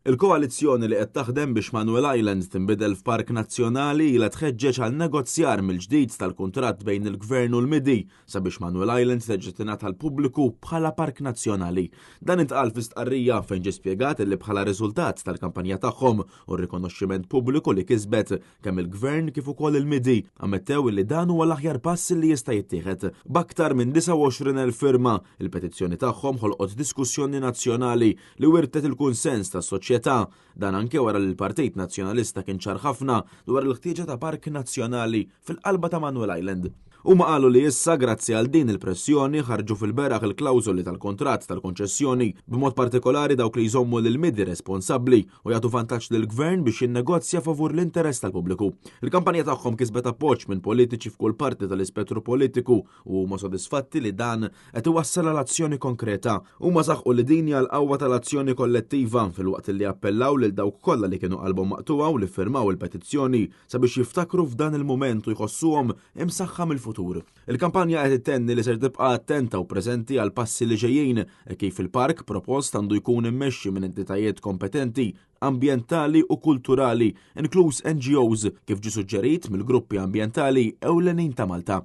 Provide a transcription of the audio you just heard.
Il-koalizzjoni li qed taħdem biex Manuel Island tinbidel f'park nazzjonali ilha tħeġġeġ għal negozjar mill-ġdid tal-kuntratt bejn il-Gvern u l-MIDI sabiex Manuel Island terġa' tingħata l-pubbliku bħala park nazzjonali. Dan intqal fi stqarrija fejn ġie spjegat li bħala riżultat tal-kampanja tagħhom u r-rikonoxximent pubbliku li kisbet kemm il-Gvern kif ukoll il-MIDI ammettew li dan huwa l-aħjar pass li jista' jittieħed. B'aktar minn 29,000 firma, il-petizzjoni tagħhom ħolqot diskussjoni nazzjonali li wirtet il-kunsens tas-soċjetà. Dan anke wara li l-Partit Nazzjonalista kien ċar ħafna dwar il-ħtieġa ta' park nazzjonali fil-qalba ta' Manuel Island. Huma qalu li issa grazzi għal din il-pressjoni ħarġu fil-beraħ il-klawżoli tal-kuntratt tal-konċessjoni, b'mod partikolari dawk li jżommu lil MIDI responsabbli u jagħtu vantaġġ lill-Gvern biex jinnegozja favur l-interess tal-pubbliku. Il-kampanja tagħhom kisbet appoġġ minn politiċi f'kull parti tal-ispettru politiku u huma sodisfatti li dan qed iwassal għal azzjoni konkreta. Huma saħqu li din hija l-qawwa tal-azzjoni kollettiva filwaqt li appellaw lil dawk kollha li kienu qalbhom maqtugħa u li ffirmaw il-petizzjoni sabiex jiftakru f'dan il-mument u jħossuhom imsaħħa mill-futur. Il-kampanja qed ittenni li ser tibqa' attenta u preżenti għal passi li ġejjin e kif il-park propost għandu jkun immexxi minn entitajiet kompetenti ambjentali u kulturali, inkluż NGOs, kif ġie suġġerit mill-gruppi ambjentali ewlenin ta' Malta.